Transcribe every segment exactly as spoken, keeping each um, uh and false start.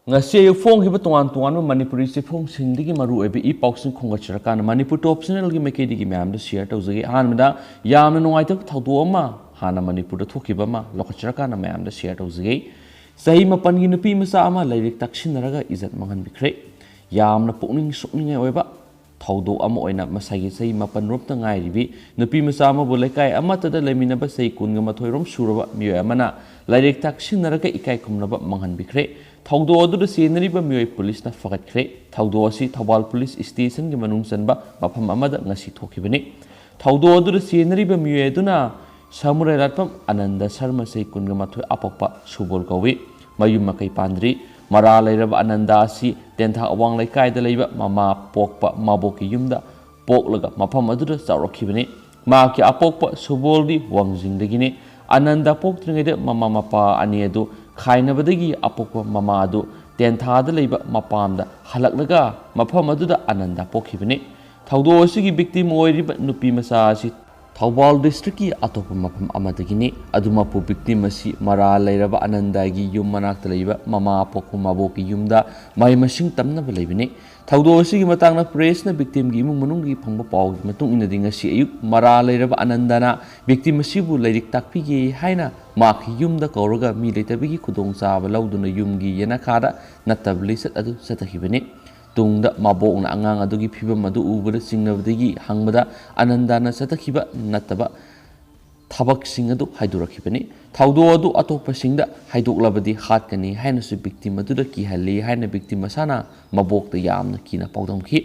ꯉꯁꯤ ꯑꯌꯨꯛ ꯐꯣꯡꯈꯤꯕ ꯇꯣꯉꯥꯟ ꯇꯣꯉꯥꯟꯕ ꯃꯅꯤꯄꯨꯔꯤ ꯆꯦꯐꯣꯡꯁꯤꯡꯗꯒꯤ ꯃꯔꯨꯑꯣꯏꯕ ꯏ ꯄꯥꯎꯁꯤꯡ ꯈꯣꯝꯒꯠꯆꯔꯀꯥꯟꯗ ꯃꯅꯤꯄꯨꯔ ꯇꯣꯞ ꯆꯦꯅꯦꯜꯒꯤ ꯃꯥꯏꯀꯩꯗꯒꯤ ꯃꯌꯥꯝꯗ ꯁꯤꯌꯔ ꯇꯧꯖꯒꯦ꯫ ꯑꯍꯥꯟꯕꯗ ꯌꯥꯝꯅ ꯅꯨꯡꯉꯥꯏꯇꯕ ꯊꯧꯗꯣꯛ ꯑꯃ ꯍꯥꯟꯅ ꯃꯅꯤꯄꯨꯔꯗ ꯊꯣꯛꯈꯤꯕ ꯑꯃ ꯂꯧꯈꯠꯆꯔꯀꯥꯟꯗ ꯃꯌꯥꯝꯗ ꯁꯤꯌꯔ ꯇꯧꯖꯒꯦ꯫ ꯆꯍꯤ ꯃꯥꯄꯟꯒꯤ ꯅꯨꯄꯤ ꯃꯆꯥ ꯑꯃ ꯂꯥꯏꯔꯤꯛ ꯇꯥꯛꯁꯤꯟꯅꯔꯒ ꯏꯖꯠ ꯃꯥꯡꯍꯟꯕꯤꯈ꯭ꯔꯦ꯫ ꯌꯥꯝꯅ ꯄꯨꯛꯅꯤꯡ ꯁꯣꯛꯅꯤꯡꯉꯥꯏ ꯑꯣꯏꯕ ꯊꯧꯗꯣꯛ ꯑꯃ ꯑꯣꯏꯅ ꯃꯁꯥꯒꯤ ꯆꯍꯤ ꯃꯥꯄꯟ ꯔꯣꯝꯇ ꯉꯥꯏꯔꯤꯕꯤ ꯅꯨꯄꯤ ꯃꯆꯥ ꯑꯃꯕꯨ ꯂꯩꯀꯥꯏ ꯑꯃꯠꯇꯗ ꯂꯩꯃꯤꯟꯅꯕ ꯆꯍꯤ ꯀꯨꯟꯒ ꯃꯥꯊꯣꯏ ꯔꯣꯝ ꯁꯨꯔꯕ ꯃꯤꯑꯣꯏ ꯑꯃꯅ ꯂꯥꯏꯔꯤꯛ ꯇꯥꯛꯁꯤꯟꯅꯔꯒ ꯏꯀꯥꯏ ꯈꯨꯝꯅꯕ ꯃꯥꯡꯍꯟꯕꯤꯈ꯭ꯔꯦ꯫ ꯊꯧꯗꯣꯛ ꯑꯗꯨꯗ ꯆꯦꯟꯅꯔꯤꯕ ꯃꯤꯑꯣꯏ ꯄꯨꯂꯤꯁꯅ ꯐꯒꯠꯈ꯭ꯔꯦ꯫ ꯊꯧꯗꯣꯛ ꯑꯁꯤ ꯊꯧꯕꯥꯜ ꯄꯨꯂꯤꯁ ꯁ꯭ꯇꯦꯁꯟꯒꯤ ꯃꯅꯨꯡ ꯆꯟꯕ ꯃꯐꯝ ꯑꯃꯗ ꯉꯁꯤ ꯊꯣꯛꯈꯤꯕꯅꯤ꯫ ꯊꯧꯗꯣꯛ ꯑꯗꯨꯗ ꯆꯦꯟꯅꯔꯤꯕ ꯃꯤꯑꯣꯏ ꯑꯗꯨꯅ ꯁꯃꯨꯔꯥꯏ ꯂꯥꯠꯐꯝ ꯑꯅꯟꯗ ꯁꯔꯃ ꯆꯍꯤ ꯀꯨꯟꯒ ꯃꯥꯊꯣꯏ ꯑꯄꯣꯛꯄ ꯁꯨꯕꯣꯜ ꯀꯧꯏ꯫ ꯃꯌꯨꯝ ꯃꯀꯩ ꯄꯥꯟꯗ꯭ꯔꯤ꯫ ꯃꯔꯥ ꯂꯩꯔꯕ ꯑꯅꯟꯗ ꯑꯁꯤ ꯇꯦꯟꯊꯥ ꯑꯋꯥꯡ ꯂꯩꯀꯥꯏꯗ ꯂꯩꯕ ꯃꯃꯥ ꯄꯣꯛꯄ ꯃꯕꯣꯛꯀꯤ ꯌꯨꯝꯗ ꯄꯣꯛꯂꯒ ꯃꯐꯝ ꯑꯗꯨꯗ ꯆꯥꯎꯔꯛꯈꯤꯕꯅꯤ꯫ ꯃꯍꯥꯛꯀꯤ ꯑꯄꯣꯛꯄ ꯁꯨꯕꯣꯜꯗꯤ ꯋꯥꯡꯖꯤꯡꯗꯒꯤꯅꯤ꯫ ꯑꯅꯟꯗ ꯄꯣꯛꯇ꯭ꯔꯤꯉꯩꯗ ꯃꯃꯥ ꯃꯄꯥ ꯑꯅꯤ ꯑꯗꯨ ꯈꯥꯏꯅꯕꯗꯒꯤ ꯑꯄꯣꯛꯄ ꯃꯃꯥ ꯑꯗꯨ ꯇꯦꯟꯊꯥꯗ ꯂꯩꯕ ꯃꯄꯥꯝꯗ ꯍꯜꯂꯛꯂꯒ ꯃꯐꯝ ꯑꯗꯨꯗ ꯑꯅꯟꯗ ꯄꯣꯛꯈꯤꯕꯅꯤ꯫ ꯊꯧꯗꯣꯛ ꯑꯁꯤꯒꯤ ꯚꯤꯛꯇꯤꯝ ꯑꯣꯏꯔꯤꯕ ꯅꯨꯄꯤ ꯃꯆꯥ ꯑꯁꯤ ꯊꯧꯕꯥꯜ ꯗꯤꯁꯇ꯭ꯔꯤꯛꯀꯤ ꯑꯇꯣꯞꯄ ꯃꯐꯝ ꯑꯃꯗꯒꯤꯅꯤ꯫ ꯑꯗꯨꯃꯛꯄꯨ ꯚꯤꯛꯇꯤꯝ ꯑꯁꯤ ꯃꯔꯥ ꯂꯩꯔꯕ ꯑꯅꯟꯗꯒꯤ ꯌꯨꯝ ꯃꯅꯥꯛꯇ ꯂꯩꯕ ꯃꯃꯥ ꯄꯣꯛꯄ ꯃꯕꯣꯛꯀꯤ ꯌꯨꯝꯗ ꯃꯍꯩ ꯃꯁꯤꯡ ꯇꯝꯅꯕ ꯂꯩꯕꯅꯤ꯫ ꯊꯧꯗꯣꯛ ꯑꯁꯤꯒꯤ ꯃꯇꯥꯡꯗ ꯄ꯭ꯔꯦꯁꯅ ꯚꯤꯛꯇꯤꯝꯒꯤ ꯏꯃꯨꯡ ꯃꯅꯨꯡꯗꯒꯤ ꯐꯪꯕ ꯄꯥꯎꯒꯤ ꯃꯇꯨꯡ ꯏꯟꯅꯗꯤ ꯉꯁꯤ ꯑꯌꯨꯛ ꯃꯔꯥ ꯂꯩꯔꯕ ꯑꯅꯟꯗꯅ ꯚꯤꯛꯇꯤꯝ ꯑꯁꯤꯕꯨ ꯂꯥꯏꯔꯤꯛ ꯇꯥꯛꯄꯤꯒꯦ ꯍꯥꯏꯅ ꯃꯍꯥꯛꯀꯤ ꯌꯨꯝꯗ ꯀꯧꯔꯒ ꯃꯤ ꯂꯩꯇꯕꯒꯤ ꯈꯨꯗꯣꯡꯆꯥꯕ ꯂꯧꯗꯨꯅ ꯌꯨꯝꯒꯤ ꯌꯦꯅꯈꯥꯗ ꯅꯠꯇꯕ ꯂꯤꯆꯠ ꯑꯗꯨ ꯆꯠꯊꯈꯤꯕꯅꯤ꯫ ꯇꯨꯡꯗ ꯃꯕꯣꯛꯅ ꯑꯉꯥꯡ ꯑꯗꯨꯒꯤ ꯐꯤꯚꯝ ꯑꯗꯨ ꯎꯕꯗ ꯆꯤꯡꯅꯕꯗꯒꯤ ꯍꯪꯕꯗ ꯑꯅꯟꯗꯅ ꯆꯠꯊꯈꯤꯕ ꯅꯠꯇꯕ ꯊꯕꯛꯁꯤꯡ ꯑꯗꯨ ꯍꯥꯏꯗꯣꯔꯛꯈꯤꯕꯅꯤ꯫ ꯊꯧꯗꯣꯛ ꯑꯗꯨ ꯑꯇꯣꯞꯄꯁꯤꯡꯗ ꯍꯥꯏꯗꯣꯛꯂꯕꯗꯤ ꯍꯥꯠꯀꯅꯤ ꯍꯥꯏꯅꯁꯨ ꯚꯤꯛꯇꯤꯝ ꯑꯗꯨꯗ ꯀꯤꯍꯜꯂꯤ ꯍꯥꯏꯅ ꯚꯤꯛꯇꯤꯝ ꯃꯁꯥꯅ ꯃꯕꯣꯛꯇ ꯌꯥꯝꯅ ꯀꯤꯅ ꯄꯥꯎꯗꯝꯈꯤ꯫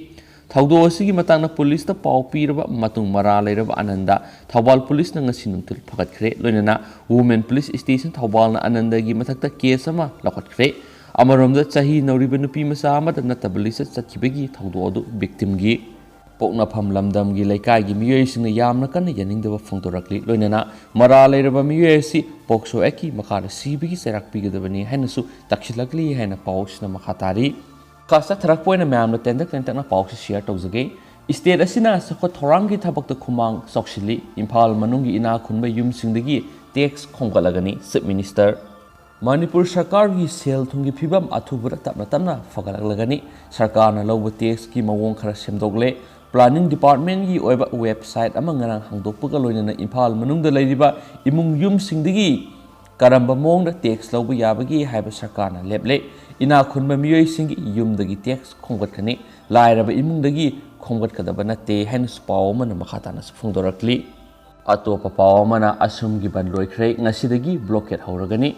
ꯊꯧꯗꯣꯛ ꯑꯁꯤꯒꯤ ꯃꯇꯥꯡꯗ ꯄꯨꯂꯤꯁꯇ ꯄꯥꯎ ꯄꯤꯔꯕ ꯃꯇꯨꯡ ꯃꯔꯥ ꯂꯩꯔꯕ ꯑꯅꯟꯗ ꯊꯧꯕꯥꯜ ꯄꯨꯂꯤꯁꯅ ꯉꯁꯤ ꯅꯨꯡꯊꯤꯜ ꯐꯒꯠꯈ꯭ꯔꯦ꯫ ꯂꯣꯏꯅꯅ ꯋꯨꯃꯦꯟ ꯄꯨꯂꯤꯁ ꯁ꯭ꯇꯦꯁꯟ ꯊꯧꯕꯥꯜꯅ ꯑꯅꯟꯗꯒꯤ ꯃꯊꯛꯇ ꯀꯦꯁ ꯑꯃ ꯂꯧꯈꯠꯈ꯭ꯔꯦ꯫ ꯑꯃꯔꯣꯝꯗ ꯆꯍꯤ ꯅꯧꯔꯤꯕ ꯅꯨꯄꯤ ꯃꯆꯥ ꯑꯃꯗ ꯅꯠꯇꯕ ꯂꯤꯆꯠ ꯆꯠꯈꯤꯕꯒꯤ ꯊꯧꯗꯣꯛ ꯑꯗꯨ ꯚꯤꯛꯇꯤꯝꯒꯤ ꯄꯣꯛꯅꯐꯝ ꯂꯝꯗꯝꯒꯤ ꯂꯩꯀꯥꯏꯒꯤ ꯃꯤꯑꯣꯏꯁꯤꯡꯅ ꯌꯥꯝꯅ ꯀꯟꯅ ꯌꯥꯅꯤꯡꯗꯕ ꯐꯣꯡꯗꯣꯔꯛꯂꯤ꯫ ꯂꯣꯏꯅꯅ ꯃꯔꯥ ꯂꯩꯔꯕ ꯃꯤꯑꯣꯏ ꯑꯁꯤ ꯄꯣꯛꯁꯣ ꯑꯦꯛꯀꯤ ꯃꯈꯥꯗ ꯁꯤꯕꯒꯤ ꯆꯩꯔꯥꯛ ꯄꯤꯒꯗꯕꯅꯤ ꯍꯥꯏꯅꯁꯨ ꯇꯛꯁꯤꯜꯂꯛꯂꯤ ꯍꯥꯏꯅ ꯄꯥꯎꯁꯤꯅ ꯃꯈꯥ ꯇꯥꯔꯤ꯫ ꯈꯥ ꯆꯠꯊꯔꯛꯄ ꯑꯣꯏꯅ ꯃꯌꯥꯝꯅ ꯇꯦꯟꯇꯛ ꯇꯦꯟꯇꯛꯅ ꯄꯥꯎꯁꯤ ꯁꯤꯌꯔ ꯇꯧꯖꯒꯦ꯫ ꯁ꯭ꯇꯦꯠ ꯑꯁꯤꯅ ꯆꯥꯎꯈꯠ ꯊꯧꯔꯥꯡꯒꯤ ꯊꯕꯛꯇ ꯈꯨꯃꯥꯡ ꯆꯥꯎꯁꯤꯜꯂꯤ꯫ ꯏꯝꯐꯥꯜ ꯃꯅꯨꯡꯒꯤ ꯏꯅꯥꯛ ꯈꯨꯟꯕ ꯌꯨꯝꯁꯤꯡꯗꯒꯤ ꯇꯦꯛꯁ ꯈꯣꯝꯒꯠꯂꯒꯅꯤ꯫ ꯆꯤꯐ ꯃꯤꯅꯤꯁꯇꯔ ꯃꯅꯤꯄꯨꯔ ꯁꯔꯀꯥꯔꯒꯤ ꯁꯦꯜ ꯊꯨꯝꯒꯤ ꯐꯤꯕꯝ ꯑꯊꯨꯕꯗ ꯇꯞꯅ ꯇꯞꯅ ꯐꯒꯠꯂꯛꯂꯒꯅꯤ꯫ ꯁꯔꯀꯥꯔꯅ ꯂꯧꯕ ꯇꯦꯛꯁꯀꯤ ꯃꯑꯣꯡ ꯈꯔ ꯁꯦꯝꯗꯣꯛꯂꯦ꯫ ꯄ꯭ꯂꯥꯅꯤꯡ ꯗꯤꯄꯥꯔꯠꯃꯦꯟꯒꯤ ꯑꯣꯏꯕ ꯋꯦꯕꯁꯥꯏꯠ ꯑꯃ ꯉꯔꯥꯡ ꯍꯥꯡꯗꯣꯛꯄꯒ ꯂꯣꯏꯅꯅ ꯏꯝꯐꯥꯜ ꯃꯅꯨꯡꯗ ꯂꯩꯔꯤꯕ ꯏꯃꯨꯡ ꯌꯨꯝꯁꯤꯡꯗꯒꯤ ꯀꯔꯝꯕ ꯃꯑꯣꯡꯗ ꯇꯦꯛꯁ ꯂꯧꯕ ꯌꯥꯕꯒꯦ ꯍꯥꯏꯕ ꯁꯔꯀꯥꯔꯅ ꯂꯦꯞꯂꯦ꯫ ꯏꯅꯥꯛ ꯈꯨꯟꯕ ꯃꯤꯑꯣꯏꯁꯤꯡꯒꯤ ꯌꯨꯝꯗꯒꯤ ꯇꯦꯛꯁ ꯈꯣꯝꯒꯠꯀꯅꯤ, ꯂꯥꯏꯔꯕ ꯏꯃꯨꯡꯗꯒꯤ ꯈꯣꯝꯒꯠꯀꯗꯕ ꯅꯠꯇꯦ ꯍꯥꯏꯅꯁꯨ ꯄꯥꯎ ꯑꯃꯅ ꯃꯈꯥ ꯇꯥꯅꯁꯨ ꯐꯣꯡꯗꯣꯔꯛꯂꯤ꯫ ꯑꯇꯣꯞꯄ ꯄꯥꯎ ꯑꯃꯅ, ꯑꯁꯨꯝꯒꯤ ꯕꯟ ꯂꯣꯏꯈ꯭ꯔꯦ, ꯉꯁꯤꯗꯒꯤ ꯕ꯭ꯂꯣꯀꯦꯠ ꯍꯧꯔꯒꯅꯤ꯫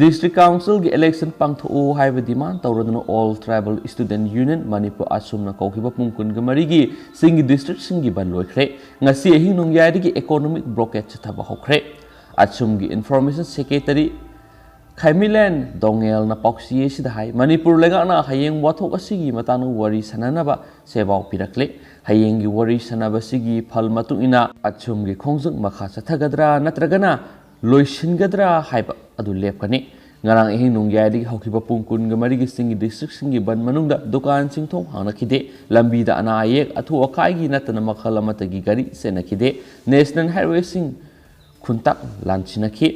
ꯗꯤꯁꯇ꯭ꯔꯤꯛ ꯀꯥꯎꯟꯁꯤꯜꯒꯤ ꯏꯂꯦꯛꯁꯟ ꯄꯥꯡꯊꯣꯛꯎ ꯍꯥꯏꯕ ꯗꯤꯃꯥꯟ ꯇꯧꯔꯗꯨꯅ All Tribal Student Union Manipur, ꯑꯁꯨꯝꯅ ꯀꯧꯈꯤꯕ ꯄꯨꯡ ꯀꯨꯟꯒ ꯃꯔꯤꯒꯤ ꯆꯤꯡꯒꯤ ꯗꯤꯁꯇ꯭ꯔꯤꯛꯁꯤꯡꯒꯤ ꯕꯟ ꯂꯣꯏꯈ꯭ꯔꯦ꯫ ꯉꯁꯤ ꯑꯍꯤꯡ ꯅꯣꯡꯌꯥꯏꯗꯒꯤ ꯏꯀꯣꯅꯣꯃꯤꯛ ꯕ꯭ꯂꯣꯀꯦꯠ ꯆꯠꯊꯕ ꯍꯧꯈ꯭ꯔꯦ꯫ ꯑꯁꯨꯝꯒꯤ ꯏꯟꯐꯣꯔꯃꯦꯁꯟ ꯁꯦꯀ꯭ꯔꯦꯇꯔꯤ ꯈꯥꯏꯃꯤꯂꯦꯟ ꯗꯣꯉꯦꯜꯅ ꯄꯥꯎꯆꯦ ꯑꯁꯤꯗ ꯍꯥꯏ, ꯃꯅꯤꯄꯨꯔ ꯂꯩꯉꯥꯛꯅ ꯍꯌꯦꯡ ꯋꯥꯊꯣꯛ ꯑꯁꯤꯒꯤ ꯃꯇꯥꯡꯗ ꯋꯥꯔꯤ ꯁꯥꯟꯅꯅꯕ ꯁꯦꯕꯥꯎ ꯄꯤꯔꯛꯂꯦ꯫ ꯍꯌꯦꯡꯒꯤ ꯋꯥꯔꯤ ꯁꯥꯟꯅꯕꯁꯤꯒꯤ ꯐꯜ ꯃꯇꯨꯡ ꯏꯟꯅ ꯑꯁꯨꯝꯒꯤ ꯈꯣꯡꯖꯪ ꯃꯈꯥ ꯆꯠꯊꯒꯗ꯭ꯔꯥ ꯅꯠꯇ꯭ꯔꯒꯅ ꯂꯣꯏꯁꯤꯟꯒꯗ꯭ꯔꯥ ꯍꯥꯏꯕ ꯑꯗꯨ ꯂꯦꯞꯀꯅꯤ꯫ ꯉꯔꯥꯡ ꯑꯍꯤꯡ ꯅꯣꯡꯌꯥꯏꯗꯒꯤ ꯍꯧꯈꯤꯕ ꯄꯨꯡ ꯀꯨꯟꯒ ꯃꯔꯤꯒꯤ ꯆꯤꯡꯒꯤ ꯗꯤꯁꯇ꯭ꯔꯤꯛꯁꯤꯡꯒꯤ ꯕꯟ ꯃꯅꯨꯡꯗ ꯗꯨꯀꯥꯟꯁꯤꯡ ꯊꯣꯡ ꯍꯥꯡꯅꯈꯤꯗꯦ꯫ ꯂꯝꯕꯤꯗ ꯑꯅꯥ ꯑꯌꯦꯛ ꯑꯊꯨ ꯑꯀꯥꯏꯒꯤ ꯅꯠꯇꯅ ꯃꯈꯜ ꯑꯃꯠꯇꯒꯤ ꯒꯥꯔꯤ ꯆꯦꯟꯅꯈꯤꯗꯦ꯫ ꯅꯦꯁꯅꯦꯜ ꯍꯥꯏꯋꯦꯁꯤꯡ ꯈꯨꯟꯇꯥꯛ ꯂꯥꯟꯁꯤꯟꯅꯈꯤ꯫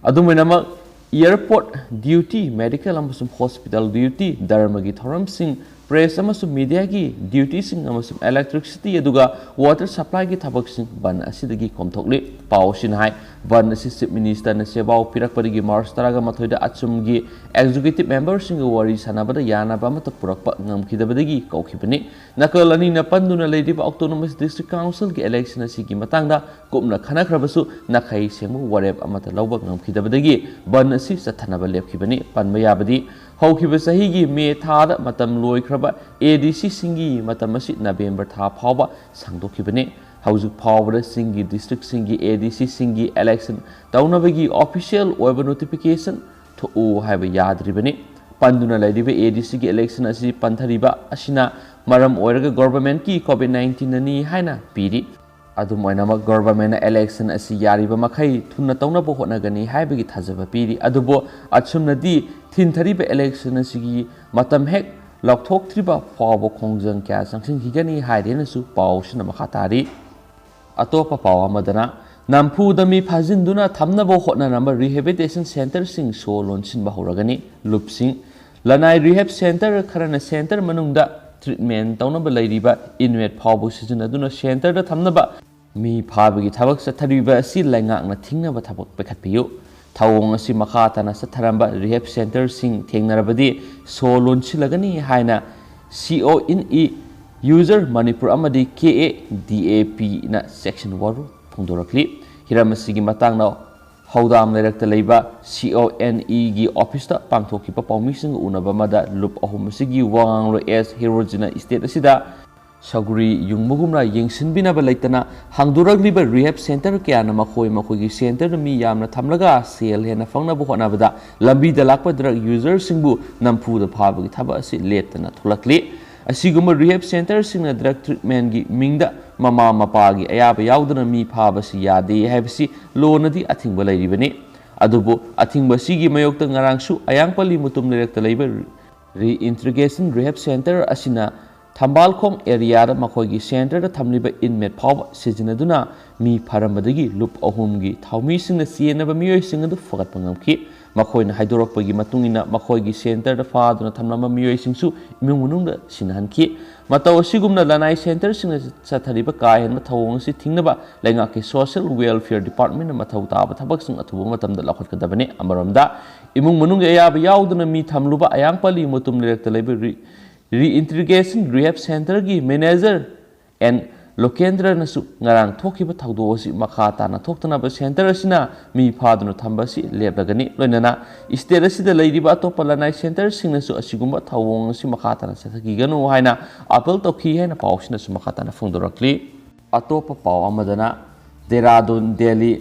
ꯑꯗꯨꯝ ꯑꯣꯏꯅꯃꯛ, ꯑꯦꯌꯔꯄꯣꯔꯠ ꯗ꯭ꯌꯨꯇꯤ, ꯃꯦꯗꯤꯀꯦꯜ ꯑꯃꯁꯨꯡ ꯍꯣꯁꯄꯤꯇꯥꯜ ꯗ꯭ꯌꯨꯇꯤ, ꯙꯔꯃꯒꯤ ꯊꯧꯔꯝꯁꯤꯡ, ꯄ꯭ꯔꯦꯁ ꯑꯃꯁꯨꯡ ꯃꯤꯗꯤꯌꯥꯒꯤ ꯗ꯭ꯌꯨꯇꯤꯁꯤꯡ ꯑꯃꯁꯨꯡ ꯏꯂꯦꯛꯇ꯭ꯔꯤꯁꯤꯇꯤ ꯑꯗꯨꯒ ꯋꯥꯇꯔ ꯁꯄ꯭ꯂꯥꯏꯒꯤ ꯊꯕꯛꯁꯤꯡ ꯕꯟ ꯑꯁꯤꯗꯒꯤ ꯀꯣꯝꯊꯣꯛꯂꯤ꯫ ꯄꯥꯎ ꯑꯁꯤꯅ ꯍꯥꯏ, ꯕꯟ ꯑꯁꯤ ꯆꯤꯐ ꯃꯤꯅꯤꯁꯇꯔꯅ ꯁꯦꯕꯥꯎ ꯄꯤꯔꯛꯄꯗꯒꯤ ꯃꯥꯔꯆ ꯇꯔꯥꯒ ꯃꯥꯊꯣꯏꯗ ꯑꯁꯨꯝꯒꯤ ꯑꯦꯛꯖꯤꯀ꯭ꯌꯨꯇꯤꯚ ꯃꯦꯝꯕꯔꯁꯤꯡꯒ ꯋꯥꯔꯤ ꯁꯥꯟꯅꯕꯗ ꯌꯥꯅꯕ ꯑꯃꯠꯇ ꯄꯨꯔꯛꯄ ꯉꯝꯈꯤꯗꯕꯗꯒꯤ ꯀꯧꯈꯤꯕꯅꯤ꯫ ꯅꯥꯀꯜ ꯑꯅꯤꯅ ꯄꯟꯗꯨꯅ ꯂꯩꯔꯤꯕ ꯑꯣꯇꯣꯅꯣꯃꯁ ꯗꯤꯁꯇ꯭ꯔꯤꯛ ꯀꯥꯎꯟꯁꯤꯜꯒꯤ ꯏꯂꯦꯛꯁꯟ ꯑꯁꯤꯒꯤ ꯃꯇꯥꯡꯗ ꯀꯨꯞꯅ ꯈꯟꯅꯈ꯭ꯔꯕꯁꯨ ꯅꯥꯈꯩ ꯁꯦꯡꯕ ꯋꯥꯔꯦꯞ ꯑꯃꯠꯇ ꯂꯧꯕ ꯉꯝꯈꯤꯗꯕꯗꯒꯤ ꯕꯟ ꯑꯁꯤ ꯆꯠꯊꯅꯕ ꯂꯦꯞꯈꯤꯕꯅꯤ꯫ ꯄꯟꯕ ꯌꯥꯕꯗꯤ, ꯍꯧꯈꯤꯕ ꯆꯍꯤꯒꯤ ꯃꯦ ꯊꯥꯗ ꯃꯇꯝ ꯂꯣꯏꯈ꯭ꯔꯕ ꯑꯦ ꯗꯤ ꯁꯤꯁꯤꯡꯒꯤ ꯃꯇꯝ ꯑꯁꯤ ꯅꯕꯦꯝꯕꯔ ꯊꯥ ꯐꯥꯎꯕ ꯁꯥꯡꯗꯣꯛꯈꯤꯕꯅꯤ꯫ ꯍꯧꯖꯤꯛ ꯐꯥꯎꯕꯗ ꯆꯤꯡꯒꯤ ꯗꯤꯁꯇ꯭ꯔꯤꯛꯁꯤꯡꯒꯤ ꯑꯦ ꯗꯤ ꯁꯤꯁꯤꯡꯒꯤ ꯏꯂꯦꯛꯁꯟ ꯇꯧꯅꯕꯒꯤ ꯑꯣꯐꯤꯁꯤꯌꯦꯜ ꯑꯣꯏꯕ ꯅꯣꯇꯤꯐꯤꯀꯦꯁꯟ ꯊꯣꯛꯎ ꯍꯥꯏꯕ ꯌꯥꯗ꯭ꯔꯤꯕꯅꯤ꯫ ꯄꯟꯗꯨꯅ ꯂꯩꯔꯤꯕ ꯑꯦ ꯗꯤ ꯁꯤꯒꯤ ꯏꯂꯦꯛꯁꯟ ꯑꯁꯤ ꯄꯟꯊꯔꯤꯕ ꯑꯁꯤꯅ ꯃꯔꯝ ꯑꯣꯏꯔꯒ ꯒꯣꯚꯔꯟꯃꯦꯟꯠꯀꯤ ꯀꯣꯚꯤꯗ ꯅꯥꯏꯟꯇꯤꯟꯅꯅꯤ ꯍꯥꯏꯅ ꯄꯤꯔꯤ꯫ ꯑꯗꯨꯝ ꯑꯣꯏꯅꯃꯛ, ꯒꯣꯚꯔꯟꯃꯦꯟꯠꯅ ꯏꯂꯦꯛꯁꯟ ꯑꯁꯤ ꯌꯥꯔꯤꯕ ꯃꯈꯩ ꯊꯨꯅ ꯇꯧꯅꯕ ꯍꯣꯠꯅꯒꯅꯤ ꯍꯥꯏꯕꯒꯤ ꯊꯥꯖꯕ ꯄꯤꯔꯤ꯫ ꯑꯗꯨꯕꯨ ꯑꯁꯨꯝꯅꯗꯤ ꯊꯤꯟꯊꯔꯤꯕ ꯏꯂꯦꯛꯁꯟ ꯑꯁꯤꯒꯤ ꯃꯇꯝ ꯍꯦꯛ ꯂꯥꯎꯊꯣꯛꯇ꯭ꯔꯤꯕ ꯐꯥꯎꯕ ꯈꯣꯡꯖꯪ ꯀꯌꯥ ꯆꯪꯁꯤꯟꯈꯤꯒꯅꯤ ꯍꯥꯏꯔꯦꯅꯁꯨ ꯄꯥꯎꯁꯤꯅ ꯃꯈꯥ ꯇꯥꯔꯤ꯫ ꯑꯇꯣꯞꯄ ꯄꯥꯎ ꯑꯃꯗꯅ, ꯅꯝꯐꯨꯗ ꯃꯤ ꯐꯥꯖꯤꯟꯗꯨꯅ ꯊꯝꯅꯕ ꯍꯣꯠꯅꯔꯝꯕ ꯔꯤꯍꯦꯕꯤꯂꯤꯇꯦꯁꯟ ꯁꯦꯟꯇꯔꯁꯤꯡ ꯁꯣ ꯂꯣꯟꯁꯤꯟꯕ ꯍꯧꯔꯒꯅꯤ꯫ ꯂꯨꯞꯁꯤꯡ: ꯂꯅꯥꯏ ꯔꯤꯍꯦꯕ ꯁꯦꯟꯇꯔ ꯈꯔꯅ ꯁꯦꯟꯇꯔ ꯃꯅꯨꯡꯗ ꯇ꯭ꯔꯤꯠꯃꯦꯟ ꯇꯧꯅꯕ ꯂꯩꯔꯤꯕ ꯏꯟꯃꯦꯠ ꯐꯥꯎꯕ ꯁꯤꯖꯤꯟꯅꯗꯨꯅ ꯁꯦꯟꯇꯔꯗ ꯊꯝꯅꯕ ꯃꯤ ꯐꯥꯕꯒꯤ ꯊꯕꯛ ꯆꯠꯊꯔꯤꯕ ꯑꯁꯤ ꯂꯩꯉꯥꯛꯅ ꯊꯤꯡꯅꯕ ꯊꯕꯛ ꯄꯥꯏꯈꯠꯄꯤꯌꯨ꯫ ꯊꯧꯑꯣꯡ ꯑꯁꯤ ꯃꯈꯥ ꯇꯥꯅ ꯆꯠꯊꯔꯝꯕ ꯔꯤꯍꯦꯕ ꯁꯦꯟꯇꯔꯁꯤꯡ ꯊꯦꯡꯅꯔꯕꯗꯤ ꯁꯣ ꯂꯣꯟꯁꯤꯜꯂꯒꯅꯤ ꯍꯥꯏꯅ ꯁꯤ ꯑꯣ ꯑꯦꯟ ꯏ ꯌꯨꯖꯔ ꯃꯅꯤꯄꯨꯔ ꯑꯃꯗꯤ ꯀꯦ ꯑꯦ ꯗꯤ ꯑꯦ ꯄꯤꯅ ꯆꯦꯛꯁꯤꯟ ꯋꯥꯔꯣꯜ ꯐꯣꯡꯗꯣꯔꯛꯂꯤ꯫ ꯍꯤꯔꯝ ꯑꯁꯤꯒꯤ ꯃꯇꯥꯡꯗ ꯍꯧꯗꯥꯝ ꯂꯩꯔꯛꯇ ꯂꯩꯕ ꯁꯤ ꯑꯣ ꯑꯦꯟ ꯏꯒꯤ ꯑꯣꯐꯤꯁꯇ ꯄꯥꯡꯊꯣꯛꯈꯤꯕ ꯄꯥꯎꯃꯤꯁꯤꯡꯒ ꯎꯅꯕ ꯑꯃꯗ ꯂꯨꯞ ꯑꯍꯨꯝ ꯑꯁꯤꯒꯤ ꯋꯥ ꯉꯥꯡꯂꯣꯏ ꯑꯦꯁ ꯍꯤꯔꯣꯖꯤꯅ ꯏꯁꯇꯦꯠ ꯑꯁꯤꯗ ꯁꯧꯒ꯭ꯔꯤ ꯌꯨꯡꯕꯒꯨꯝꯅ ꯌꯦꯡꯁꯤꯟꯕꯤꯅꯕ ꯂꯩꯇꯅ ꯍꯥꯡꯗꯣꯔꯛꯂꯤꯕ ꯔꯤꯍꯦꯕ ꯁꯦꯟꯇꯔ ꯀꯌꯥꯅ ꯃꯈꯣꯏ ꯃꯈꯣꯏꯒꯤ ꯁꯦꯟꯇꯔꯗ ꯃꯤ ꯌꯥꯝꯅ ꯊꯝꯂꯒ ꯁꯦꯜ ꯍꯦꯟꯅ ꯐꯪꯅꯕ ꯍꯣꯠꯅꯕꯗ ꯂꯝꯕꯤꯗ ꯂꯥꯛꯄ ꯗ꯭ꯔꯒ ꯌꯨꯖꯔꯁꯤꯡꯕꯨ ꯅꯝꯐꯨꯗ ꯐꯥꯕꯒꯤ ꯊꯕꯛ ꯑꯁꯤ ꯂꯦꯞꯇꯅ ꯊꯣꯛꯂꯛꯂꯤ꯫ ꯑꯁꯤꯒꯨꯝꯕ ꯔꯤꯍꯦꯕ ꯁꯦꯟꯇꯔꯁꯤꯡꯅ ꯗ꯭ꯔꯒ ꯇ꯭ꯔꯤꯠꯃꯦꯟꯒꯤ ꯃꯤꯡꯗ ꯃꯃꯥ ꯃꯄꯥꯒꯤ ꯑꯌꯥꯕ ꯌꯥꯎꯗꯅ ꯃꯤ ꯐꯥꯕꯁꯤ ꯌꯥꯗꯦ ꯍꯥꯏꯕꯁꯤ ꯂꯣꯅꯗꯤ ꯑꯊꯤꯡꯕ ꯂꯩꯔꯤꯕꯅꯤ꯫ ꯑꯗꯨꯕꯨ ꯑꯊꯤꯡꯕ ꯑꯁꯤꯒꯤ ꯃꯥꯌꯣꯛꯇ ꯉꯔꯥꯡꯁꯨ ꯑꯌꯥꯡꯄꯜꯂꯤ ꯃꯨꯇꯨꯝ ꯂꯩꯔꯛꯇ ꯂꯩꯕ ꯔꯤꯏꯟꯇꯤꯒ꯭ꯔꯦꯁꯟ ꯔꯤꯍꯦꯕ ꯁꯦꯟꯇꯔ ꯑꯁꯤꯅ ꯊꯝꯕꯥꯜꯈꯣꯡ ꯑꯦꯔꯤꯌꯥꯗ ꯃꯈꯣꯏꯒꯤ ꯁꯦꯟꯇꯔꯗ ꯊꯝꯂꯤꯕ ꯏꯟꯃꯦꯠ ꯐꯥꯎꯕ ꯁꯤꯖꯤꯟꯅꯗꯨꯅ ꯃꯤ ꯐꯥꯔꯝꯕꯗꯒꯤ ꯂꯨꯞ ꯑꯍꯨꯝꯒꯤ ꯊꯧꯃꯤꯁꯤꯡꯅ ꯆꯦꯟꯅꯕ ꯃꯤꯑꯣꯏꯁꯤꯡ ꯑꯗꯨ ꯐꯒꯠꯄ ꯉꯝꯈꯤ꯫ ꯃꯈꯣꯏꯅ ꯍꯥꯏꯗꯣꯔꯛꯄꯒꯤ ꯃꯇꯨꯡ ꯏꯟꯅ ꯃꯈꯣꯏꯒꯤ ꯁꯦꯟꯇꯔꯗ ꯐꯥꯗꯨꯅ ꯊꯝꯂꯝꯕ ꯃꯤꯑꯣꯏꯁꯤꯡꯁꯨ ꯏꯃꯨꯡ ꯃꯅꯨꯡꯗ ꯁꯤꯟꯅꯍꯟꯈꯤ꯫ ꯃꯇꯧ ꯑꯁꯤꯒꯨꯝꯅ ꯂꯅꯥꯏ ꯁꯦꯟꯇꯔꯁꯤꯡꯅ ꯆꯠꯊꯔꯤꯕ ꯀꯥ ꯍꯦꯟꯕ ꯊꯧꯑꯣꯡ ꯑꯁꯤ ꯊꯤꯡꯅꯕ ꯂꯩꯉꯥꯛꯀꯤ ꯁꯣꯁꯤꯌꯦꯜ ꯋꯦꯜꯐꯤꯌꯔ ꯗꯤꯄꯥꯔꯠꯃꯦꯟꯅ ꯃꯊꯧ ꯇꯥꯕ ꯊꯕꯛꯁꯤꯡ ꯑꯊꯨꯕ ꯃꯇꯝꯗ ꯂꯧꯈꯠꯀꯗꯕꯅꯤ꯫ ꯑꯃꯔꯣꯝꯗ, ꯏꯃꯨꯡ ꯃꯅꯨꯡꯒꯤ ꯑꯌꯥꯕ ꯌꯥꯎꯗꯅ ꯃꯤ ꯊꯝꯂꯨꯕ ꯑꯌꯥꯡꯄꯜꯂꯤ ꯃꯨꯇꯨꯝ ꯂꯩꯔꯛꯇ ꯂꯩꯕ ꯔꯤ-, ꯔꯤꯏꯟꯇꯤꯒ꯭ꯔꯦꯁꯟ ꯔꯤꯍꯦꯕ ꯁꯦꯟꯇꯔꯒꯤ ꯃꯦꯅꯦꯖꯔ ꯑꯦꯟ ꯂꯣꯀꯦꯟꯗ꯭ꯔꯅꯁꯨ ꯉꯔꯥꯡ ꯊꯣꯛꯈꯤꯕ ꯊꯧꯗꯣꯛ ꯑꯁꯤ ꯃꯈꯥ ꯇꯥꯅ ꯊꯣꯛꯇꯅꯕ ꯁꯦꯟꯇꯔ ꯑꯁꯤꯅ ꯃꯤ ꯐꯥꯗꯨꯅ ꯊꯝꯕ ꯑꯁꯤ ꯂꯦꯞꯂꯒꯅꯤ꯫ ꯂꯣꯏꯅꯅ ꯏꯁꯇꯦꯠ ꯑꯁꯤꯗ ꯂꯩꯔꯤꯕ ꯑꯇꯣꯞꯄ ꯂꯅꯥꯏ ꯁꯦꯟꯇꯔꯁꯤꯡꯅꯁꯨ ꯑꯁꯤꯒꯨꯝꯕ ꯊꯧꯑꯣꯡ ꯑꯁꯤ ꯃꯈꯥ ꯇꯥꯅ ꯆꯠꯊꯈꯤꯒꯅꯨ ꯍꯥꯏꯅ ꯑꯥꯄꯤꯜ ꯇꯧꯈꯤ ꯍꯥꯏꯅ ꯄꯥꯎꯁꯤꯅꯁꯨ ꯃꯈꯥ ꯇꯥꯅ ꯐꯣꯡꯗꯣꯔꯛꯂꯤ꯫ ꯑꯇꯣꯞꯄ ꯄꯥꯎ ꯑꯃꯗꯅ, ꯗꯦꯔꯥꯗꯨꯟ ꯗꯦꯜꯂꯤ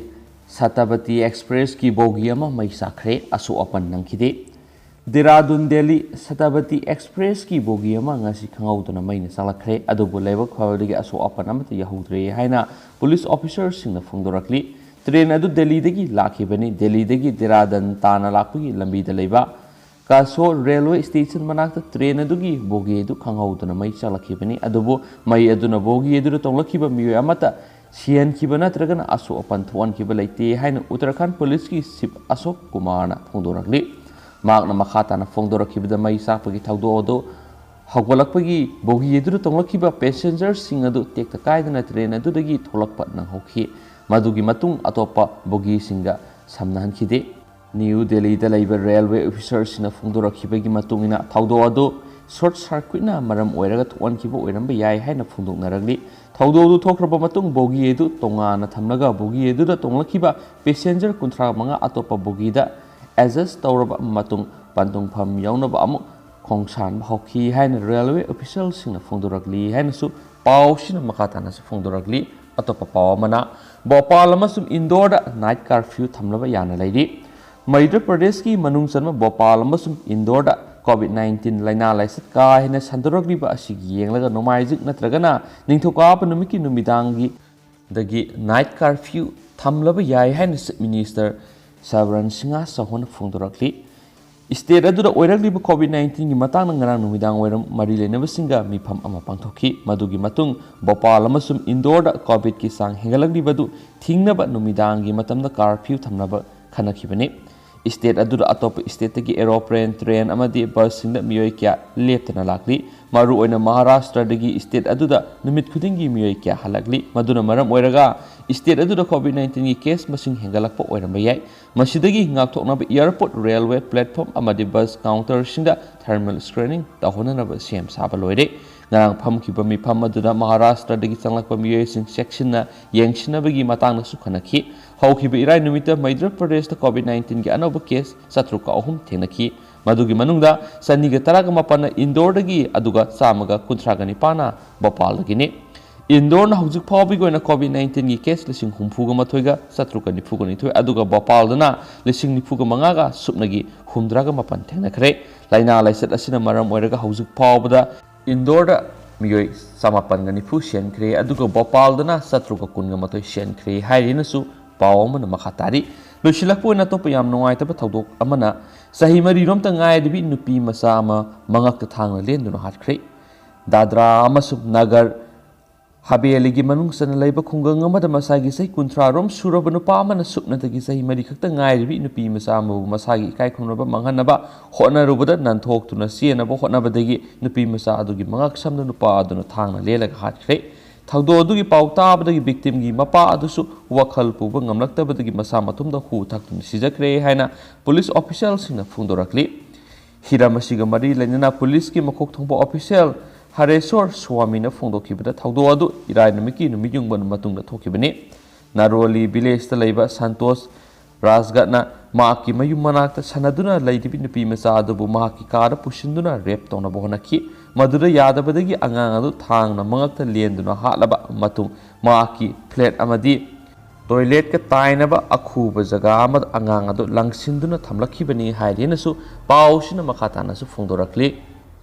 ꯁꯇꯥꯕꯇꯤ ꯑꯦꯛꯁꯄ꯭ꯔꯦꯁꯀꯤ ꯕꯣꯒꯤ ꯑꯃ ꯃꯩ ꯆꯥꯛꯈ꯭ꯔꯦ, ꯑꯁꯣꯛ ꯑꯄꯟ ꯅꯪꯈꯤꯗꯦ꯫ ꯗꯦꯔꯥꯗꯨꯟ ꯗꯦꯜꯂꯤ ꯁꯇꯥꯕꯇꯤ ꯑꯦꯛꯁꯄ꯭ꯔꯦꯁꯀꯤ ꯕꯣꯒꯤ ꯑꯃ ꯉꯁꯤ ꯈꯪꯍꯧꯗꯅ ꯃꯩꯅ ꯆꯥꯛꯂꯛꯈ꯭ꯔꯦ, ꯑꯗꯨꯕꯨ ꯂꯥꯏꯕꯛ ꯐꯕꯗꯒꯤ ꯑꯁꯣꯛ ꯑꯄꯟ ꯑꯃꯠꯇ ꯌꯥꯎꯍꯧꯗ꯭ꯔꯦ ꯍꯥꯏꯅ ꯄꯨꯂꯤꯁ ꯑꯣꯐꯤꯁꯔꯁꯤꯡꯅ ꯐꯣꯡꯗꯣꯔꯛꯂꯤ꯫ ꯇ꯭ꯔꯦꯟ ꯑꯗꯨ ꯗꯦꯜꯂꯤꯗꯒꯤ ꯂꯥꯛꯈꯤꯕꯅꯤ꯫ ꯗꯦꯜꯂꯤꯗꯒꯤ ꯗꯦꯔꯥꯗꯟ ꯇꯥꯅ ꯂꯥꯛꯄꯒꯤ ꯂꯝꯕꯤꯗ ꯂꯩꯕ ꯀꯥꯁꯣ ꯔꯦꯜꯋꯦ ꯁ꯭ꯇꯦꯁꯟ ꯃꯅꯥꯛꯇ ꯇ꯭ꯔꯦꯟ ꯑꯗꯨꯒꯤ ꯕꯣꯒꯤ ꯑꯗꯨ ꯈꯪꯍꯧꯗꯅ ꯃꯩ ꯆꯥꯛꯂꯛꯈꯤꯕꯅꯤ꯫ ꯑꯗꯨꯕꯨ ꯃꯩ ꯑꯗꯨꯅ ꯕꯣꯒꯤ ꯑꯗꯨꯗ ꯇꯣꯡꯂꯛꯈꯤꯕ ꯃꯤꯑꯣꯏ ꯑꯃꯠꯇ ꯁꯤꯍꯟꯈꯤꯕ ꯅꯠꯇ꯭ꯔꯒꯅ ꯑꯁꯣꯛ ꯑꯄꯟ ꯊꯣꯛꯍꯟꯈꯤꯕ ꯂꯩꯇꯦ ꯍꯥꯏꯅ ꯎꯠꯇꯔꯥꯈꯟ ꯄꯨꯂꯤꯁꯀꯤ ꯆꯤꯐ ꯑꯁꯣꯛ ꯀꯨꯃꯥꯔꯅ ꯐꯣꯡꯗꯣꯔꯛꯂꯤ꯫ ꯃꯍꯥꯛꯅ ꯃꯈꯥ ꯇꯥꯅ ꯐꯣꯡꯗꯣꯔꯛꯈꯤꯕꯗ, ꯃꯩ ꯆꯥꯛꯄꯒꯤ ꯊꯧꯗꯣꯛ ꯑꯗꯨ ꯍꯧꯒꯠꯂꯛꯄꯒꯤ ꯕꯣꯒꯤ ꯑꯗꯨꯗ ꯇꯣꯡꯂꯛꯈꯤꯕ ꯄꯦꯁꯦꯟꯖꯔꯁꯤꯡ ꯑꯗꯨ ꯇꯦꯛꯇ ꯀꯥꯏꯗꯅ ꯇ꯭ꯔꯦꯟ ꯑꯗꯨꯗꯒꯤ ꯊꯣꯛꯂꯛꯄ ꯅꯪꯍꯧꯈꯤ꯫ ꯃꯗꯨꯒꯤ ꯃꯇꯨꯡ ꯑꯇꯣꯞꯄ ꯕꯣꯒꯤꯁꯤꯡꯒ ꯁꯝꯅꯍꯟꯈꯤꯗꯦ꯫ ꯅ꯭ꯌꯨ ꯗꯦꯜꯂꯤꯗ ꯂꯩꯕ ꯔꯦꯜꯋꯦ ꯑꯣꯐꯤꯁꯔꯁꯤꯡꯅ ꯐꯣꯡꯗꯣꯔꯛꯈꯤꯕꯒꯤ ꯃꯇꯨꯡ ꯏꯟꯅ, ꯊꯧꯗꯣꯛ ꯑꯗꯨ ꯁꯣꯔꯠ ꯁꯔꯀ꯭ꯌꯨꯠꯅ ꯃꯔꯝ ꯑꯣꯏꯔꯒ ꯊꯣꯛꯍꯟꯈꯤꯕ ꯑꯣꯏꯔꯝꯕ ꯌꯥꯏ ꯍꯥꯏꯅ ꯐꯣꯡꯗꯣꯛꯅꯔꯛꯂꯤ꯫ ꯊꯧꯗꯣꯛ ꯑꯗꯨ ꯊꯣꯛꯈ꯭ꯔꯕ ꯃꯇꯨꯡ, ꯕꯣꯒꯤ ꯑꯗꯨ ꯇꯣꯉꯥꯟꯅ ꯊꯝꯂꯒ ꯕꯣꯒꯤ ꯑꯗꯨꯗ ꯇꯣꯡꯂꯛꯈꯤꯕ ꯄꯦꯁꯦꯟꯖꯔ ꯀꯨꯟꯊ꯭ꯔꯥ ꯃꯉꯥ ꯑꯇꯣꯞꯄ ꯕꯣꯒꯤꯗ ꯑꯦꯗꯖꯁ ꯇꯧꯔꯕ ꯃꯇꯨꯡ, ꯄꯟꯊꯨꯡꯐꯝ ꯌꯧꯅꯕ ꯑꯃꯨꯛ ꯈꯣꯡꯁꯥꯟꯕ ꯍꯧꯈꯤ ꯍꯥꯏꯅ ꯔꯦꯜꯋꯦ ꯑꯣꯐꯤꯁꯤꯌꯦꯜꯁꯤꯡꯅ ꯐꯣꯡꯗꯣꯔꯛꯂꯤ ꯍꯥꯏꯅꯁꯨ ꯄꯥꯎꯁꯤꯅ ꯃꯈꯥ ꯇꯥꯅꯁꯨ ꯐꯣꯡꯗꯣꯔꯛꯂꯤ꯫ ꯑꯇꯣꯞꯄ ꯄꯥꯎ ꯑꯃꯅ, ꯚꯣꯄꯥꯜ ꯑꯃꯁꯨꯡ ꯏꯟꯗꯣꯔꯗ ꯅꯥꯏꯠ ꯀꯥꯔꯐ꯭ꯌꯨ ꯊꯝꯂꯕ ꯌꯥꯅ ꯂꯩꯔꯤ꯫ ꯃꯙ꯭ꯌ ꯄ꯭ꯔꯗꯦꯁꯀꯤ ꯃꯅꯨꯡ ꯆꯟꯕ ꯚꯣꯄꯥꯜ ꯑꯃꯁꯨꯡ ꯏꯟꯗꯣꯔꯗ ꯀꯣꯚꯤꯗ ꯅꯥꯏꯟꯇꯤꯟ ꯂꯥꯏꯅꯥ ꯂꯥꯏꯆꯠ ꯀꯥ ꯍꯦꯟꯅ ꯁꯟꯗꯣꯔꯛꯂꯤꯕ ꯑꯁꯤꯒꯤ ꯌꯦꯡꯂꯒ, ꯅꯣꯡꯃꯥꯏꯖꯤꯡ ꯅꯠꯇ꯭ꯔꯒꯅ ꯅꯤꯡꯊꯧꯀꯥꯕ ꯅꯨꯃꯤꯠꯀꯤ ꯅꯨꯃꯤꯗꯥꯡꯒꯤ ꯗꯒꯤ ꯅꯥꯏꯠ ꯀꯥꯔꯐ꯭ꯌꯨ ꯊꯝꯂꯕ ꯌꯥꯏ ꯍꯥꯏꯅ ꯆꯤꯐ ꯃꯤꯅꯤꯁꯇꯔ ꯁꯕꯔꯟ ꯁꯤꯡꯍ ꯆꯧꯍꯥꯟꯅ ꯐꯣꯡꯗꯣꯔꯛꯂꯤ꯫ ꯁ꯭ꯇꯦꯠ ꯑꯗꯨꯗ ꯑꯣꯏꯔꯛꯂꯤꯕ ꯀꯣꯚꯤꯗ ꯅꯥꯏꯟꯇꯤꯟꯒꯤ ꯃꯇꯥꯡꯗ ꯉꯔꯥꯡ ꯅꯨꯃꯤꯗꯥꯡ ꯋꯥꯏꯔꯝ ꯃꯔꯤ ꯂꯩꯅꯕꯁꯤꯡꯒ ꯃꯤꯐꯝ ꯑꯃ ꯄꯥꯡꯊꯣꯛꯈꯤ꯫ ꯃꯗꯨꯒꯤ ꯃꯇꯨꯡ ꯚꯣꯄꯥꯜ ꯑꯃꯁꯨꯡ ꯏꯟꯗꯣꯔꯗ ꯀꯣꯚꯤꯗꯀꯤ ꯆꯥꯡ ꯍꯦꯟꯒꯠꯂꯛꯂꯤꯕ ꯑꯗꯨ ꯊꯤꯡꯅꯕ ꯅꯨꯃꯤꯗꯥꯡꯒꯤ ꯃꯇꯝꯗ ꯀꯥꯔꯐ꯭ꯌꯨ ꯊꯝꯅꯕ ꯈꯟꯅꯈꯤꯕꯅꯤ꯫ ꯁ꯭ꯇꯦꯠ ꯑꯗꯨꯗ ꯑꯇꯣꯞꯄ ꯁ꯭ꯇꯦꯠꯇꯒꯤ ꯑꯦꯔꯣꯄ꯭ꯂꯦꯟ, ꯇ꯭ꯔꯦꯟ ꯑꯃꯗꯤ ꯕꯁꯁꯤꯡꯗ ꯃꯤꯑꯣꯏ ꯀꯌꯥ ꯂꯦꯞꯇꯅ ꯂꯥꯛꯂꯤ꯫ ꯃꯔꯨꯑꯣꯏꯅ ꯃꯍꯥꯔꯥꯁꯇ꯭ꯔꯗꯒꯤ ꯁ꯭ꯇꯦꯠ ꯑꯗꯨꯗ ꯅꯨꯃꯤꯠ ꯈꯨꯗꯤꯡꯒꯤ ꯃꯤꯑꯣꯏ ꯀꯌꯥ ꯍꯜꯂꯛꯂꯤ꯫ ꯃꯗꯨꯅ ꯃꯔꯝ ꯑꯣꯏꯔꯒ ꯁ꯭ꯇꯦꯠ ꯑꯗꯨꯗ ꯀꯣꯚꯤꯗ ꯅꯥꯏꯟꯇꯤꯟꯒꯤ ꯀꯦꯁ ꯃꯁꯤꯡ ꯍꯦꯟꯒꯠꯂꯛꯄ ꯑꯣꯏꯔꯝꯕ ꯌꯥꯏ꯫ ꯃꯁꯤꯗꯒꯤ ꯉꯥꯛꯊꯣꯛꯅꯕ ꯑꯦꯌꯔꯄꯣꯔꯠ, ꯔꯦꯜꯋꯦ ꯄ꯭ꯂꯦꯠꯐꯣꯔꯝ ꯑꯃꯗꯤ ꯕꯁ ꯀꯥꯎꯟꯇꯔꯁꯤꯡꯗ ꯊꯔꯃꯦꯜ ꯁ꯭ꯀ꯭ꯔꯤꯅꯤꯡ ꯇꯧꯍꯟꯅꯅꯕ ꯁꯦꯝ ꯁꯥꯕ ꯂꯣꯏꯔꯦ꯫ ꯉꯔꯥꯡ ꯐꯝꯈꯤꯕ ꯃꯤꯐꯝ ꯑꯗꯨꯗ ꯃꯍꯥꯔꯥꯁꯇ꯭ꯔꯗꯒꯤ ꯆꯪꯂꯛꯄ ꯃꯤꯑꯣꯏꯁꯤꯡ ꯆꯦꯛꯁꯤꯟꯅ ꯌꯦꯡꯁꯤꯟꯅꯕꯒꯤ ꯃꯇꯥꯡꯗꯁꯨ ꯈꯟꯅꯈꯤ꯫ ꯍꯧꯈꯤꯕ ꯏꯔꯥꯏ ꯅꯨꯃꯤꯠꯇ ꯃꯙ꯭ꯌ ꯄ꯭ꯔꯗꯦꯁꯇ ꯀꯣꯚꯤꯗ ꯅꯥꯏꯟꯇꯤꯟꯒꯤ ꯑꯅꯧꯕ ꯀꯦꯁ ꯆꯥꯇ꯭ꯔꯨꯛꯀ ꯑꯍꯨꯝ ꯊꯦꯡꯅꯈꯤ꯫ ꯃꯗꯨꯒꯤ ꯃꯅꯨꯡꯗ ꯆꯅꯤꯒ ꯇꯔꯥꯒ ꯃꯥꯄꯟꯅ ꯏꯟꯗꯣꯔꯗꯒꯤ, ꯑꯗꯨꯒ ꯆꯥꯝꯃꯒ ꯀꯨꯟꯊ꯭ꯔꯥꯒ ꯅꯤꯄꯥꯟꯅ ꯚꯣꯄꯥꯜꯗꯒꯤꯅꯤ꯫ ꯏꯟꯗꯣꯔꯅ ꯍꯧꯖꯤꯛ ꯐꯥꯎꯕꯒꯤ ꯑꯣꯏꯅ ꯀꯣꯚꯤꯗ ꯅꯥꯏꯟꯇꯤꯟꯒꯤ ꯀꯦꯁ ꯂꯤꯁꯤꯡ ꯍꯨꯝꯐꯨꯒ ꯃꯥꯊꯣꯏꯒ ꯆꯥꯇ꯭ꯔꯨꯛꯀ ꯅꯤꯐꯨꯒ ꯅꯤꯊꯣꯏ, ꯑꯗꯨꯒ ꯚꯣꯄꯥꯜꯗꯅ ꯂꯤꯁꯤꯡ ꯅꯤꯐꯨꯒ ꯃꯉꯥꯒ ꯁꯨꯞꯅꯒꯤ ꯍꯨꯝꯗ꯭ꯔꯥꯒ ꯃꯥꯄꯟ ꯊꯦꯡꯅꯈ꯭ꯔꯦ꯫ ꯂꯥꯏꯅꯥ ꯂꯥꯏꯆꯠ ꯑꯁꯤꯅ ꯃꯔꯝ ꯑꯣꯏꯔꯒ ꯍꯧꯖꯤꯛ ꯐꯥꯎꯕꯗ ꯏꯟꯗꯣꯔꯗ ꯃꯤꯑꯣꯏ ꯆꯃꯥꯄꯟꯒ ꯅꯤꯐꯨ ꯁꯤꯍꯟꯈ꯭ꯔꯦ, ꯑꯗꯨꯒ ꯚꯣꯄꯥꯜꯗꯅ ꯆꯥꯇ꯭ꯔꯨꯛꯀ ꯀꯨꯟꯒ ꯃꯥꯊꯣꯏ ꯁꯤꯍꯟꯈ꯭ꯔꯦ ꯍꯥꯏꯔꯤꯅꯁꯨ ꯄꯥꯎ ꯑꯃꯅ ꯃꯈꯥ ꯇꯥꯔꯤ꯫ ꯂꯣꯏꯁꯤꯜꯂꯛꯄ ꯑꯣꯏꯅ ꯑꯇꯣꯞꯄ ꯌꯥꯝ ꯅꯨꯡꯉꯥꯏꯇꯕ ꯊꯧꯗꯣꯛ ꯑꯃꯅ, ꯆꯍꯤ ꯃꯔꯤꯔꯣꯝꯇ ꯉꯥꯏꯔꯤꯕꯤ ꯅꯨꯄꯤ ꯃꯆꯥ ꯑꯃ ꯃꯉꯛꯇ ꯊꯥꯡꯅ ꯂꯦꯟꯗꯨꯅ ꯍꯥꯠꯈ꯭ꯔꯦ꯫ ꯗꯥꯗ꯭ꯔꯥ ꯑꯃꯁꯨꯡ ꯅꯒꯔ ꯍꯕꯦꯂꯤꯒꯤ ꯃꯅꯨꯡ ꯆꯟꯅ ꯂꯩꯕ ꯈꯨꯡꯒꯪ ꯑꯃꯗ ꯃꯁꯥꯒꯤ ꯆꯍꯤ ꯀꯨꯟꯊ꯭ꯔꯥ ꯔꯣꯝ ꯁꯨꯔꯕ ꯅꯨꯄꯥ ꯑꯃꯅ ꯁꯨꯞꯅꯇꯒꯤ ꯆꯍꯤ ꯃꯔꯤ ꯈꯛꯇ ꯉꯥꯏꯔꯤꯕꯤ ꯅꯨꯄꯤ ꯃꯆꯥ ꯑꯃꯕꯨ ꯃꯁꯥꯒꯤ ꯏꯀꯥꯏ ꯈꯨꯝꯅꯕ ꯃꯥꯡꯍꯟꯅꯕ ꯍꯣꯠꯅꯔꯨꯕꯗ ꯅꯥꯟꯊꯣꯛꯇꯨꯅ ꯆꯦꯟꯅꯕ ꯍꯣꯠꯅꯕꯗꯒꯤ ꯅꯨꯄꯤ ꯃꯆꯥ ꯑꯗꯨꯒꯤ ꯃꯉꯛ ꯁꯝꯗ ꯅꯨꯄꯥ ꯑꯗꯨꯅ ꯊꯥꯡꯅ ꯂꯦꯜꯂꯒ ꯍꯥꯠꯈ꯭ꯔꯦ꯫ ꯊꯧꯗꯣꯛ ꯑꯗꯨꯒꯤ ꯄꯥꯎ ꯇꯥꯕꯗꯒꯤ victimꯒꯤ ꯃꯄꯥ ꯑꯗꯨꯁꯨ ꯋꯥꯈꯜ ꯄꯨꯕ ꯉꯝꯂꯛꯇꯕꯗꯒꯤ ꯃꯁꯥ ꯃꯇꯣꯝꯇ ꯍꯨ ꯊꯛꯇꯨꯅ ꯁꯤꯖꯈ꯭ꯔꯦ ꯍꯥꯏꯅ police officialꯁꯤꯡꯅ ꯐꯣꯡꯗꯣꯔꯛꯂꯤ꯫ ꯍꯤꯔꯝ ꯑꯁꯤꯒ ꯃꯔꯤ ꯂꯩꯅꯅ policeꯀꯤ ꯃꯀꯣꯛ ꯊꯣꯡꯕ official ꯍꯔꯦꯁꯣꯔ ꯁ꯭ꯋꯥꯃꯤꯅ ꯐꯣꯡꯗꯣꯛꯈꯤꯕꯗ ꯊꯧꯗꯣꯛ ꯑꯗꯨ ꯏꯔꯥꯏ ꯅꯨꯃꯤꯠꯀꯤ ꯅꯨꯃꯤꯠ ꯌꯨꯡꯕ ꯃꯇꯨꯡꯗ ꯊꯣꯛꯈꯤꯕꯅꯤ꯫ ꯅꯥꯔꯣꯂꯤ villageꯇ ꯂꯩꯕ ꯁꯟꯇꯣꯁ ꯔꯥꯖꯒꯠꯅ ꯃꯍꯥꯛꯀꯤ ꯃꯌꯨꯝ ꯃꯅꯥꯛꯇ ꯁꯥꯟꯅꯗꯨꯅ ꯂꯩꯔꯤꯕꯤ ꯅꯨꯄꯤ ꯃꯆꯥ ꯑꯗꯨꯕꯨ ꯃꯍꯥꯛꯀꯤ ꯀꯥꯗ ꯄꯨꯁꯤꯟꯗꯨꯅ rape ꯇꯧꯅꯕ ꯍꯣꯠꯅꯈꯤ꯫ ꯃꯗꯨꯗ ꯌꯥꯗꯕꯗꯒꯤ ꯑꯉꯥꯡ ꯑꯗꯨ ꯊꯥꯡꯅ ꯃꯉꯛꯇ ꯂꯦꯟꯗꯨꯅ ꯍꯥꯠꯂꯕ ꯃꯇꯨꯡ ꯃꯍꯥꯛꯀꯤ flat ꯑꯃꯗꯤ toiletꯀ ꯇꯥꯏꯅꯕ ꯑꯈꯨꯕ ꯖꯒꯥ ꯑꯃꯗ ꯑꯉꯥꯡ ꯑꯗꯨ ꯂꯪꯁꯤꯟꯗꯨꯅ ꯊꯝꯂꯛꯈꯤꯕꯅꯤ ꯍꯥꯏꯔꯦꯅꯁꯨ ꯄꯥꯎꯁꯤꯅ ꯃꯈꯥ ꯇꯥꯅꯁꯨ ꯐꯣꯡꯗꯣꯔꯛꯂꯤ꯫